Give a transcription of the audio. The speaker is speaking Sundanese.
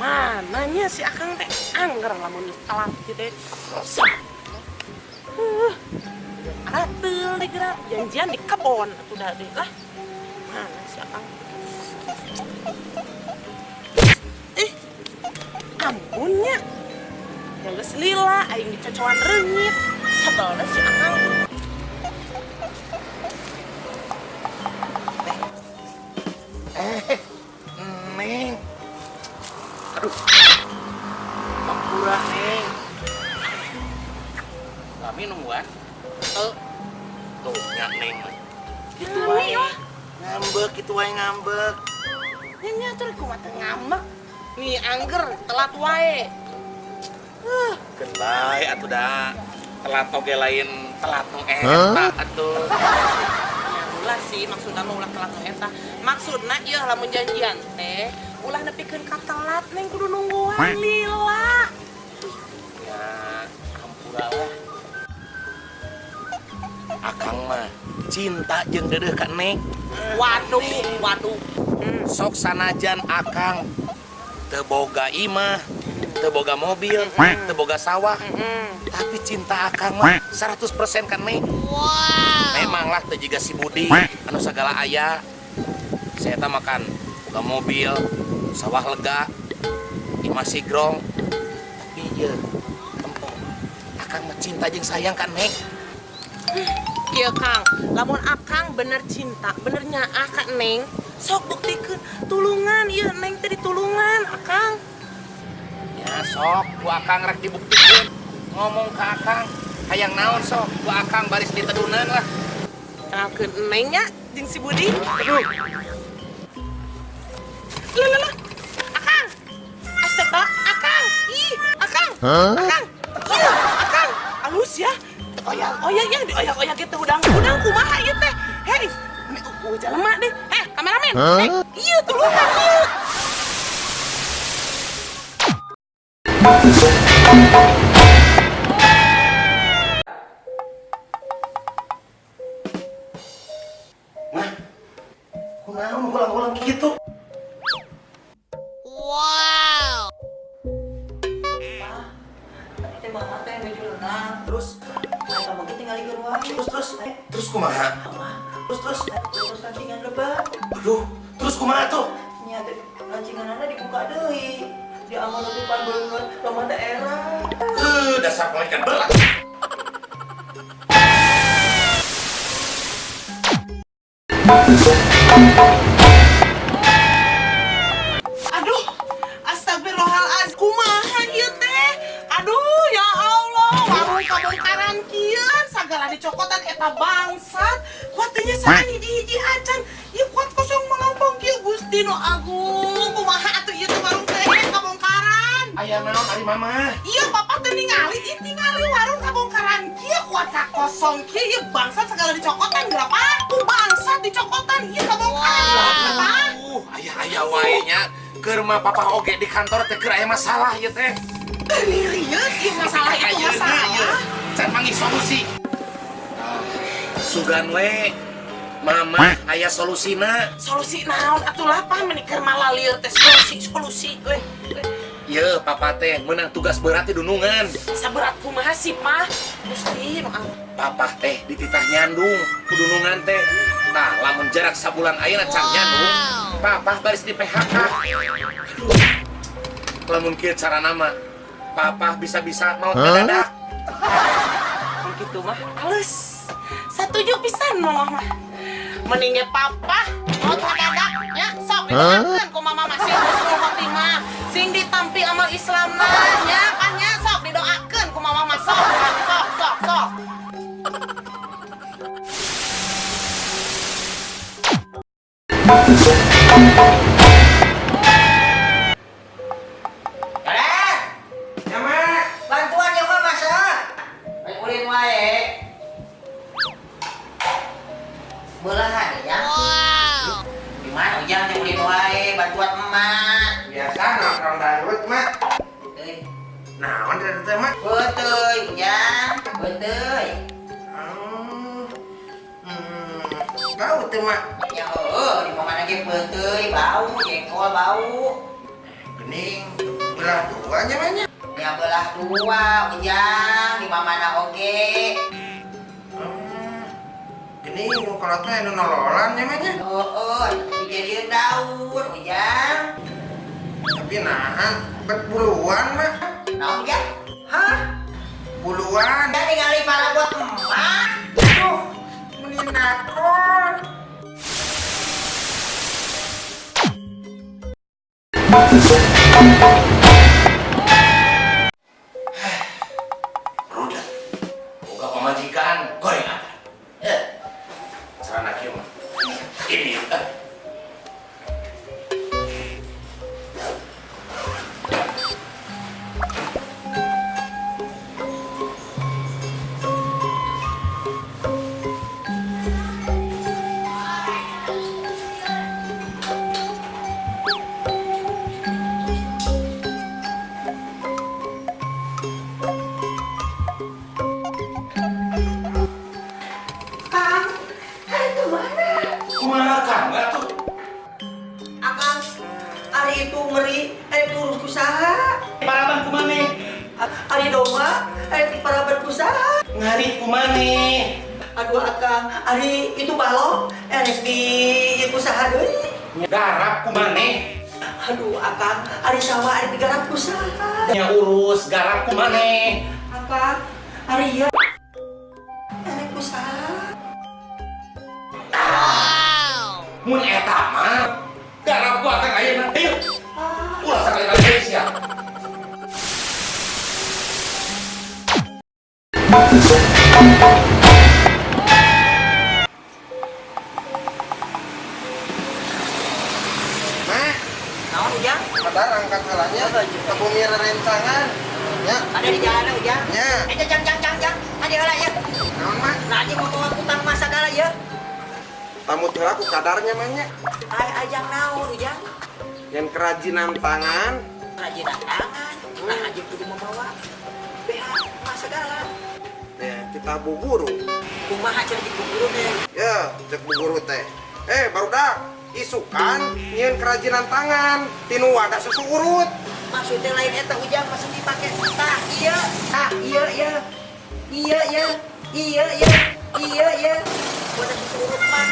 Mananya si Akang teh angger lamun geus telat kieu teh. Sok. Arateul deh geura janjian di kebon atuh da deh lah. Mana si Akang? Ih. Ampunnya. Yang geus lila aing dicocoan reungit. Sebel dah si Akang. Eh, Neng. Aduh. Hampura, Neng. Kami nungguan. Tuh. Tuh, nya Neng. Gitu wae. Ngambek gitu wae ngambek. Nya nya tuh kumaha teu ngambek. Nih angger telat wae. Keun bae atuh da. Telat oge lain telat nu eta atuh. Ya ulah sih maksudna mah ulah telat nu eta. Maksudna ieu lamun janjian teh ulah nepikeun ka telat, Neng kudu nungguan lila. Ya, hampura lah. Akang mah cinta jeung deudeuh ka Neng. Waduh, waduh. Sok sanajan Akang teu boga imah, teu boga mobil, teu boga sawah, tapi cinta Akang mah 100% ka Neng. Memang lah teu jiga si Budi anu sagala aya. Saya tah makan boga mobil, sawah lega, imah sigrong. Tapi ieu tempo Akang mah cinta jeung sayang ka Neng. Iya Kang, lamun Akang bener cinta, bener nyaah ka Neng, sok buktikeun tulungan ieu Neng teh ditulungan Akang. Ya sok, ku Akang rek dibuktikeun. Ngomong ke Akang, hayang naon sok, ku Akang baris ditedunan lah. Kenalkeun Neng nya jeung si Budi. Aduh. Lah lah lah. Akang. Astaga, Akang. Ih, Akang. Akang. Iya, Akang. Alus ya. Oyak-oyak ya, dioyak-oyak gitu udang-udang kumaha ieu teh. Hei, ini jelema deh. Heh, kameramen. Hei, iya tulungan ieu. Mah, kunaon ulang-ulang gitu? Tadi teh mama teh nuju renang. Terus, Kamu ge tinggalikeun wae. Terus, terus, terus kumaha? Terus, terus, Terus lancingan lebat. Aduh, terus kumaha tuh? Nya teh lancinganana dibuka deui. Di amal nutupan beungeut mama teh era. Dasar malaikat belah. Aduh, astagfirullahaladzim, kumaha ieu teh? Aduh, ya Allah, warung kabongkaran kieu, sagala dicokotan eta bangsat. Kuat teh nya saha hiji-hiji acan. Ieu kuat kosong melompong kieu Gusti nu agung. Kumaha atuh ieu teh warung teh kabongkaran? Aya naon ari Mama? Iya, Papa teh ningali, ieu tingali warung kabongkaran kieu kuat ka kosong kieu ieu bangsat segala dicokotan geura ku bangsat dicokotan ieu kabongkaran. Papa. Aya-aya wae nya. Keur mah Papa oge di kantor teh keur aya masalah ieu teh. Ieu ieu masalah itu Ayeuna masalah. ieu can manggih solusi. Ah, sugan we Mama aya solusina. Solusi naon atuh lah Pak, meni keur malalieur teh solusi solusi we. Ye, Papa teh menang tugas berat di dunungan. Saberat kumaha sih, Pak? Gusti nu agung. Papa teh dititah nyandung ku dunungan teh. Tah, lamun jarak sabulan ayeuna can nyandung, Papa baris di PHK. Aduh. Lamun kieu carana mah, Papa bisa-bisa maot mendadak. Mun kitu mah halus. Satuju pisan mama mah. Mending ge Papa maot ngadadak nya sok didoakeun ku mama mah sing husnul khotimah, sing ditampi amal Islamna nya kan nya sok didoakeun ku mama mah sok kan sok sok sok. Mak. Euy. Naon eta teh, Mak? Beuteuy, Ujang. Beuteuy. Bau teh, Mak. Ya heueuh, di mana ge beuteuy bau, jengkol bau. Gening belah dua nya, Mak, nya. Ya belah dua, Ujang, di mana oge. Gening nu kolot mah anu nololan nya, Mak, nya. Heueuh, dijadieun daun, Ujang. Tapi naha bet buluan, Mak. Naon, Ujang? Hah? Buluan. Da ningali parabot emak. Aduh, meni nakol. Rudet. Boga pamajikan goreng apa? Eh. Carana kieu mah. Ini. Eh. Kang, itu mana? Kumaha Kang atuh? Akang, ari itu ngeri, ari itu urus ku saha? Paraban ku maneh? Ari domba, ari paraban ku saha? Ngarit ku maneh? Aduh akang, ari itu balok, erek di ku saha deui? Garap ku maneh? Aduh akang, ari sawah ari digarap ku saha? Nya urus garap ku maneh? Akang, ari ieu erek ku saha? Mun eta mah garap ku akang ayeuna. Ayo. Ulah sakali-kali deui sia. Mak, Naon Ujang? kadar angkat salahnya ke bumi rerencangan. Ya, Ada di jalan Ujang. nya. Eh, jang jang jang jang, ada heula ya. Naon, Mak? Nah, aja mau bawa utang masa segala ya. Tamu heula ku kadarnya, Mak, nya. Ay, ajang naon Ujang? Yang kerajinan tangan. Kerajinan tangan. Nah, aja kudu membawa BH masa segala. Ya, kita bu guru. Kumaha cenah jeung guru teh? Ya, cek bu guru teh. Eh, barudak, isukan nyieun kerajinan tangan tinu wadah susu urut. Maksudnya lain eta Ujang, maksud dipake tah iya, tah iya iya. Iya iya. Iya iya. Iya iya. Wadah susu urut mah.